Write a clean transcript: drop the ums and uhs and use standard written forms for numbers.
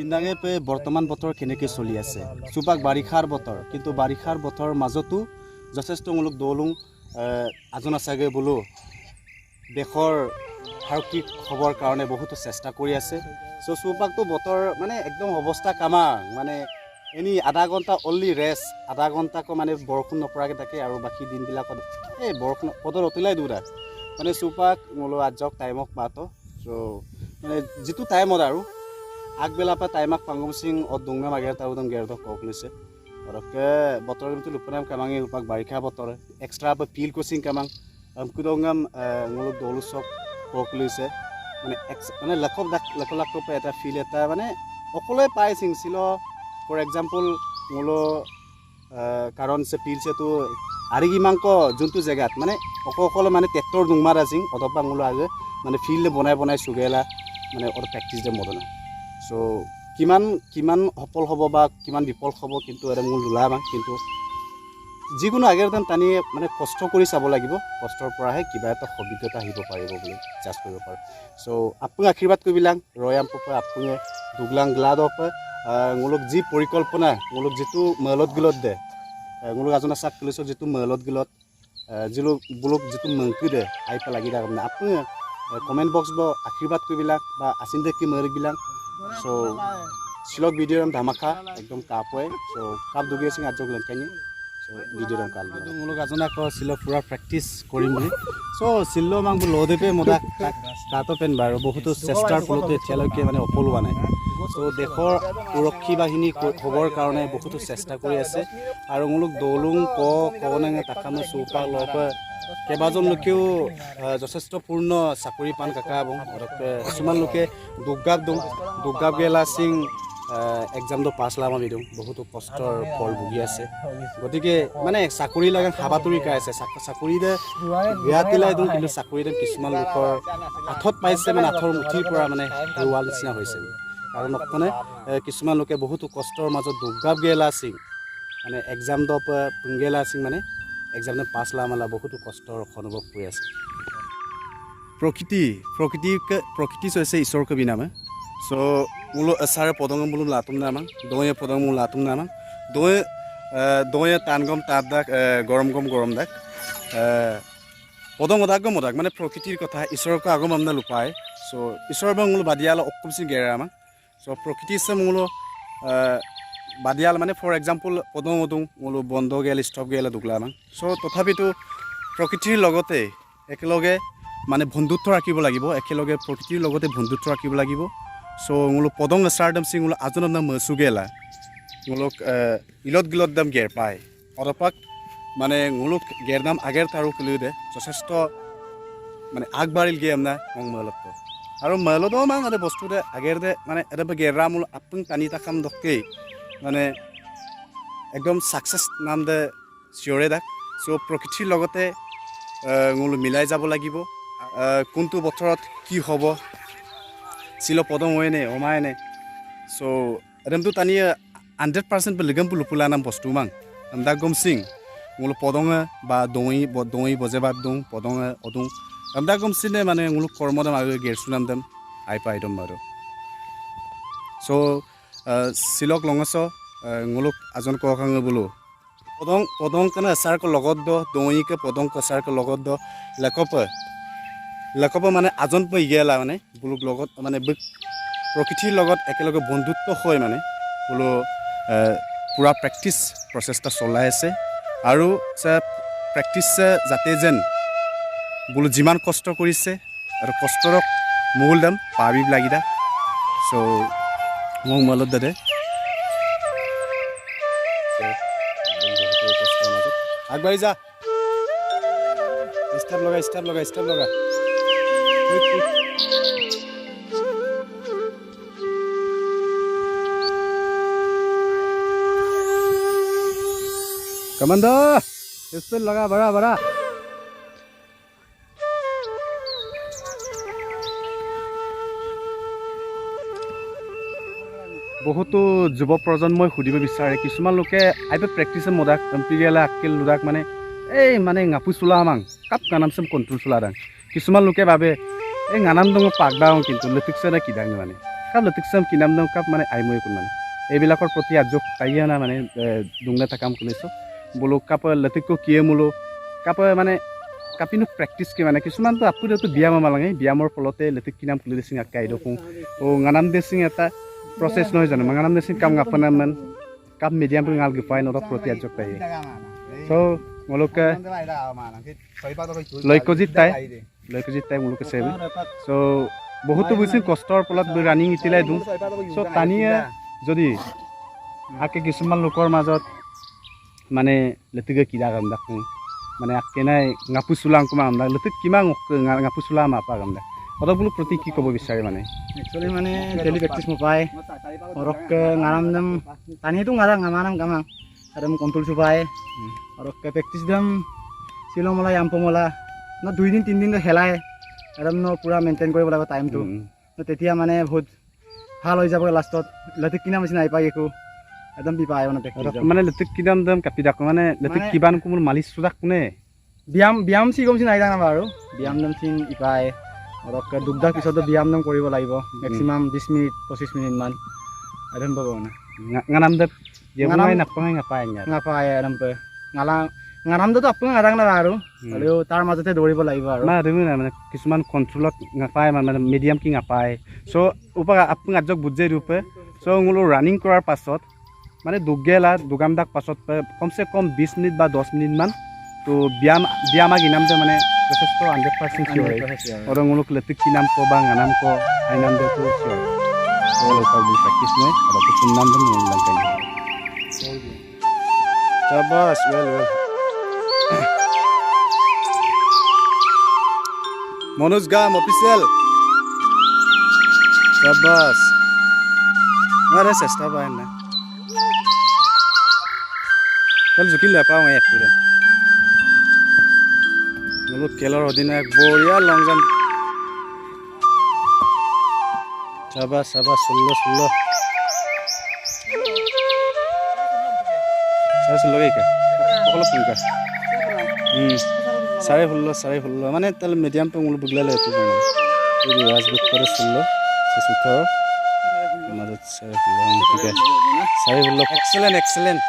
চিন্দাঙে pay বৰ্তমান বতৰ কেনেকৈ চলি আছে। চুপাক বাৰিষাৰ বতৰ, কিন্তু বাৰিষাৰ বতৰৰ মাজতো যথেষ্ট মুলুক দৌলুং আজনা চাগে বোলো দেশৰ আৰক্ষী হ'বৰ কাৰণে বহুতো চেষ্টা কৰি আছে। চ' চৌপাকটো বতৰ মানে একদম অৱস্থা কামাং, মানে এনেই আধা ঘণ্টা অনলি ৰেষ্ট, আধা ঘণ্টাকো মানে বৰষুণ নপৰাকৈ থাকে আৰু বাকী দিনবিলাকত এই বৰষুণ বতৰ অতিলাই দূৰ। মানে চৌপাক মোলো আজক টাইমক মাতো। চ' মানে যিটো টাইমত আৰু আগবেলাৰ পৰা টাইমাক পাংগম সিং অত দুংনা মাগে তাৰ উদম গেৰদক কক লৈছে। আৰু বতৰ কিন্তু লুপনাম কামাঙে উপাক বাৰিষা বতৰ এক্সট্ৰা ফিল্ড কোচিং কামাং কুদংগাম মোলো দৌলো চব কক লৈছে। মানে এক্স মানে লাখ লাখ লাখ লাখ এটা ফিল্ড এটা মানে অকলে পাই চিংছিল। ফৰ এক্সাম্পল মোলো কাৰণ চে ফিল্ড চেটো আৰিগিমাংক যোনটো জেগাত মানে অকলে মানে ট্ৰেক্টৰ দুংমাৰ আছিং অথবা মোলো আগে মানে ফিল্ড বনাই বনাই চুগেলা মানে অলপ প্ৰেক্টিচ দে মদনা। চ' কিমান কিমান সফল হ'ব বা কিমান বিফল হ'ব কিন্তু এটা মোৰ লোলা, কিন্তু যিকোনো আগেৰ টানি মানে কষ্ট কৰি চাব লাগিব, কষ্টৰ পৰাহে কিবা এটা অভিজ্ঞতা আহিব পাৰিব বুলি জাজ কৰিব পাৰোঁ। চ' আপুনি আশীৰ্বাদ কৰিবিলাক ৰয়াম পপে আপুনি দুগলাং গ্লাদপ মোলোক যি পৰিকল্পনা মোলোক যিটো মেলত গিলত দে মোলোক আজনা চাক পুলিচক যিটো মেলত গিলত যিলো বোলক যিটো মংকি দে আই লাগি থাক আপুনি কমেণ্ট বক্স ব আশীৰ্বাদ কৰিবিলাক বা আচিন্দে কি মেৰবিলাক। চ' শিলক ভিডিঅ' ধামাকা একদম কাপ হয়। চ' কাপ দুগি আছে আজক লেংকাঙি। চ' ভিডিঅ' কাল মোলোক আজনা ক শিলক পুৰা প্ৰেক্টিচ কৰিম বুলি। চ' চিল্ল মাংবোৰ লদেপে মোদা কাটো পেন বাৰু বহুতো চেষ্টাৰ ফলতো এতিয়ালৈকে মানে সফল হোৱা নাই। চ' দেশৰ সুৰক্ষী বাহিনী হ'বৰ কাৰণে বহুতো চেষ্টা কৰি আছে আৰু মোলোক দৌলুং ক কনেঙে তাকানো চৌপাক লগ কেইবাজন লোকেও যথেষ্টপূৰ্ণ চাকৰি পান কাকা এবং কিছুমান লোকে দুৰ্গাপ দওঁ দুৰ্গাপ গেলা সিং এক্সামটো পাছ লামা বিদো বহুতো কষ্টৰ ফল ভুগি আছে। গতিকে মানে চাকৰি লাগে হাবাতুৰি খাই আছে, চাকৰিতে বেয়া তিলাই দিওঁ, কিন্তু চাকৰিতে কিছুমান লোকৰ আঠত পাইছে মানে আঠৰ মুঠিৰ পৰা মানে হেৰুৱাৰ নিচিনা হৈছে। কাৰণ মানে কিছুমান লোকে বহুতো কষ্টৰ মাজত দুৰ্গাপ গেলা সিং মানে এক্সাম দপ পুংগেলা সিং মানে এক্সাম পাছ লামালা বহুতো কষ্টৰ অনুভৱ কৰি আছে। প্ৰকৃতি প্ৰকৃতি প্ৰকৃতি হৈছে ঈশ্বৰ কবি নামে। চ' মোলো ছাৰে পদঙ বোলো লাতুম নামাং দয়ে পদং মোলো লাতুম নামাং দয়ে দয়ে টান গম তাত দাক গৰম গম গৰম দাক পদং অদাক গম অদাক মানে প্ৰকৃতিৰ কথা ঈশ্বৰক আগম আমনা লোপায়। চ' ঈশ্বৰ বা মোলো বাদিয়াল অকমচি গেৰা আমাক। চ' প্ৰকৃতি আছে মোলো বাদিয়াল মানে ফৰ এক্সাম্পল পদং অদং মোলো বন্ধ গেল ষ্টপ গেলে দুগলা আমাক। চ' তথাপিতো প্ৰকৃতিৰ লগতে একেলগে মানে বন্ধুত্ব ৰাখিব লাগিব, একেলগে প্ৰকৃতিৰ লগতে বন্ধুত্ব ৰাখিব লাগিব। চ' মোলো পদং চাৰদম সিং মোলো আজনম নাম মচু গেলা মোলোক ইলত গিলত দাম গেৰ পায় অলপাক মানে মোলোক গেৰ নাম আগেৰ তাৰো খুলি দে যথেষ্ট মানে আগবাঢ়িল গে আমনা মং মেলত আৰু মেলতো মান মানে বস্তু দে আগেৰ দে মানে এটা গেৰা মোলো আপুং টানি তাকাম দকেই মানে একদম ছাকচেছ নাম দে চিয়ৰে দাক। চ' প্ৰকৃতিৰ লগতে মোলো মিলাই যাব লাগিব। কোনটো বতৰত কি হ'ব চিল পদং হয়নে অমায়নে। চ' এদমটো টানি 100% লিগমপু লুপুলা নাম বস্তু মাং আমদা গম সিং মোলো পদঙে বা দঙি দঙি বজেবাদ দং পদঙে অদং আমদা গম সিনে মানে মোলো কৰ্মদম আৰু গেৰচুনাম দম আই পাই দম বাৰু। চ' চিলক লঙছ মোলোক আজন কখাঙে বোলো পদং পদং কানে এচাৰক লগত দ দঙিকে পদং কচাৰক লগত দ লেকপ লেকপ মানে আজন পই গেলা মানে বোলো লগত মানে প্ৰকৃতিৰ লগত একেলগে বন্ধুত্ব হৈ মানে বোলো পূৰা প্ৰেক্টিচ প্ৰচেষ্টা চলাই আছে আৰু প্ৰেক্টিচ যাতে যেন বোলো যিমান কষ্ট কৰিছে আৰু কষ্টৰ মূল দাম পাবি লাগিদা। চ' মোক মলত দাদে আগবাঢ়ি যা, ষ্টেপ লগা ষ্টেপ লগা ষ্টেপ লগা। कमांडो स्पीड लगा बड़ा बड़ा। বহুতো যুৱ প্ৰজন্মই সুধিব বিচাৰে, কিছুমান লোকে আইপে প্ৰেক্টিছে মোদাক এম্পিৰিয়েলা আক্কেল লুদাক মানে এই মানে ngapu চোলা আমাং কাপ গানাম চেম কণ্ট্ৰল চোলা দাং। কিছুমান লোকে ভাবে এই গানাম দঙ পাক দাওঁ কিন্তু লুটিকছে না কিদাং মানে। কাপ লতিকচাম কিনাম দাম কাপ মানে আইময় কোন মানে এইবিলাকৰ প্ৰতি আজোক তাইয়া না মানে দুংনা কাম কৰিছোঁ বোলো কাপ লতিকো কিয়ে মোলো কাপ মানে কাপিনো প্ৰেক্টিচ কি মানে কিছুমানতো আপুনিতো ব্যায়াম লাগে ব্যায়ামৰ ফলতে লেতিক কিনাম খুলি দিছে আকাই দেখোঁ গানাম দেচিং এটা প্ৰচেছ নহয় জানো গানাম দেচিং কাম গাপনামান কাপ মিডিয়াম গাল গিপাই নৰক প্ৰতি আজোক তাই চ' মোলোকে লক্ষ্যজিত তাই মোলোকে চেবি চ' বহুতো বেছি কষ্টৰ ফলত ৰানিং ইতিলাই দিওঁ চ' টানিয়ে যদি আকে কিছুমান লোকৰ মাজত মানে লেতিকে কিৰা কাম দেখোঁ মানে কেনাই ngapu sulang kuma amda lutuk kima ngapu sula ma pa amda odo bulu proti ki kobo bisare মানে actually মানে daily practice mo pai orok ngaram dam tani tu ngarang ngamanam kamang adam control su pai orok practice dam silo mola yampo mola no 2 দিন 3 দিন হেলাই adam no pura maintain কৰিব লাগিব time তো তেতিয়া মানে বহুত ভাল হৈ যাব লাষ্টত লতুক কিনা মেচিন আই পাই একো একদম বিপায় মানে মানে লতুক কিনাম দাম কাপি ডাক মানে লতুক কিবান কোমল মালিচ সুদাক কোনে ব্যায়াম ব্যায়াম চি কম চিন আইদা না বাৰু ব্যায়াম দাম চিন ইপায় আৰু দুগদাৰ পিছতো ব্যায়াম দাম কৰিব লাগিব মেক্সিমাম 20 মিনিট 25 মিনিট মান একদম পাব না ngaram dap yemungai napangai ngapai ngapai একদম ngaলা ngaramটো আপুনি নাজাং না আৰু হ'লেও তাৰ মাজতে দৌৰিব লাগিব আৰু মানে কিছুমান কণ্ট্ৰলত নাপায় মানে মিডিয়াম কি নাপায় চ' উপা আপুনি আজক বুজে ৰূপে চ' মোলো ৰানিং কৰাৰ পাছত মানে দুগেলা দুগাম দাক পাছত কমচে কম 20 মিনিট বা 10 মিনিটমান তো ব্যায়াম ব্যায়ামাক ইনামতে মানে যথেষ্ট 100% চিয়ৰ আৰু মোলোক লেতিক কিনাম ক বা গানাম ক আইনাম দে তো চিয়ৰ প্ৰেক্টিচ মই আৰু নাম চাবাছ well well Manoj Gam official চাবাছ আৰে চেষ্টা পায় না খেল জুকি নাপাওঁ মই এক মোলো খেলৰ অধিনায়ক বঢ়িয়া লং জাম্প চাবা চাবা 16 16 16.5 কি সকলো ফোন কৰ 16.5 মানে তাহলে মিডিয়াম পে মোলো বুগলালে এইটো মানে ৰাজবেগ কৰে 16 18 মাজত 16.5 ঠিক আছে 16.5 এক্সেলেণ্ট এক্সেলেণ্ট।